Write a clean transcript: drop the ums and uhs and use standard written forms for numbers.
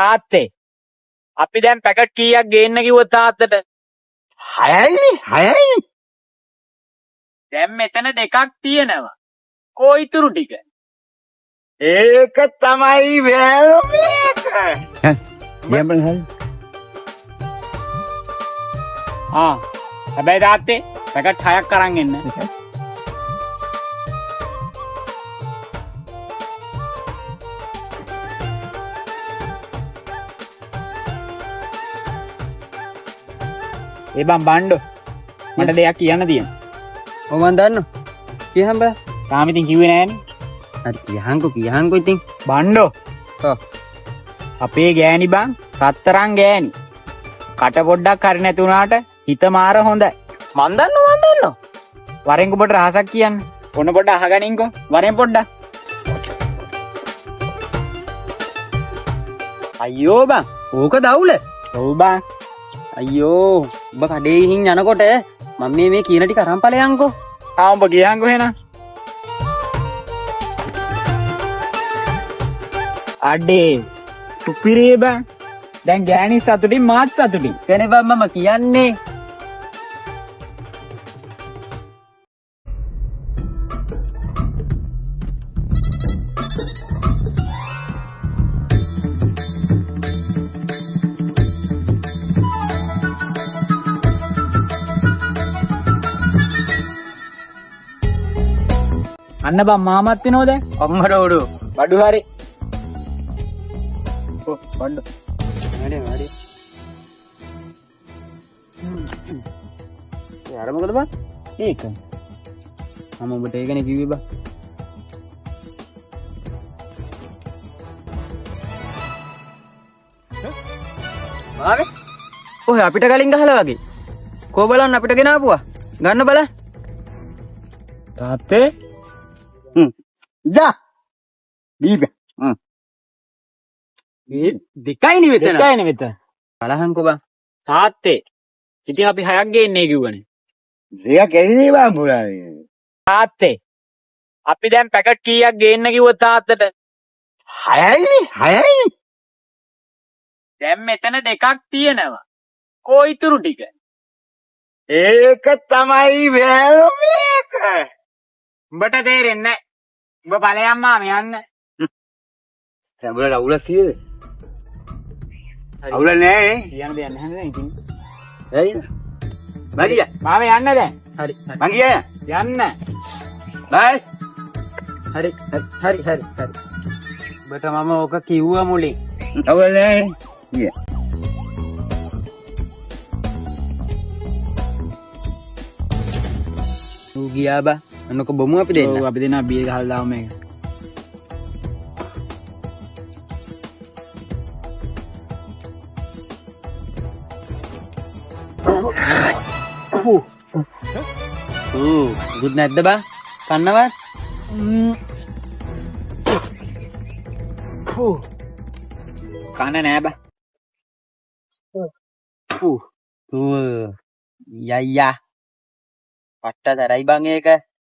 තාත්තේ අපි දැන් පැකට් කීයක් ගේන්න කිව්වද තාත්තට? 6යි 6යි. දැන් මෙතන දෙකක් තියෙනවා. කෝ ඉතුරු ටික? ඒක තමයි වැරමේක. යන්න හරි. ආ හැබැයි තාත්තේ පැකට් 6ක් අරන් එන්න. ඒ බං බණ්ඩෝ මට දෙයක් කියන්න තියෙනවා. ඔව් මං දන්නවා. කියහන් බෑ. තාම ඉතින් කිව්වේ නෑනේ. හරි කියහන්කෝ කියහන්කෝ ඉතින්. බණ්ඩෝ. ඔව්. අපේ ගෑණි බං රත්තරන් ගෑණි. කට පොඩ්ඩක් හරි නැති වුණාට හිත මාර හොඳයි. මං දන්නවා මං දන්නවා. වරෙන් ඔබට රහසක් කියන්න. ඔන්න පොඩ්ඩක් අහගනින්කෝ. වරෙන් පොඩ්ඩක්. අයියෝ බං. ඕක දවුල. ඔව් බං. අයියෝ උඹ කඩේ ගිහින් යනකොට මම මේ කියන ටික අරන් ඵලයන්කෝ. ආ උඹ ගියන්කෝ එහෙනම්. අඩේ සුපිරියේ බං. දැන් ගෑණි සතුටින් මාත් සතුටින්. ඒකනේ බං මම කියන්නේ. අන්න බං මාමත් වෙනව දැන්. අම්මට උඩු. බඩු හරි. ඔව් බඩු. වැඩි වැඩි. අර මොකද බං? ඒක. මම උඹට ඒකනේ කිව්වේ බං. මාවේ ඔය අපිට කලින් ගහලා වගේ. කෝ බලන්න අපිට ගෙනාපුවා. ගන්න බලන්න. තාත්තේ යා. දීප. මේ දෙකයිනේ මෙතන. දෙකයිනේ මෙතන. බලහන්කෝ බං. තාත්තේ ඉතින් අපි 6ක් ගේන්නේ කිව්වනේ. දෙයක් ඇවිනේ බං පුරාවේ. තාත්තේ අපි දැන් පැකට් කීයක් ගේන්න කිව්වද තාත්තට? 6යි 6යි. දැන් මෙතන දෙකක් තියෙනවා. කෝ ඉතුරු ටික? ඒක තමයි වැරමේක. උඹට තේරෙන්නේ නැහැ. උඹ ඵලයන් මාම යන්න. දැන් උඹලට අවුලක් තියෙද? අවුල නෑ නේ. කියන්න දෙයක් නැහැ නේද ඉතින්. හරිද? මං ගියා. මාම යන්න දැන්. හරි හරි මං ගියා. යන්න. බයි. හරි හරි හරි හරි. උඹට මම ඕක කිව්වා මුලින්. අවුල නෑ. ගියා. ඌ ගියා බං. අන්නක බොමු අපි දෙන්න. ඔව් අපි දෙන්න බිය ගහලා දාමු මේක. ඌ ගුඩ් නැද්ද බං? කන්නවත්? කන නෑ බං. ඌ යයියා. පට්ට තරයි බං ඒක.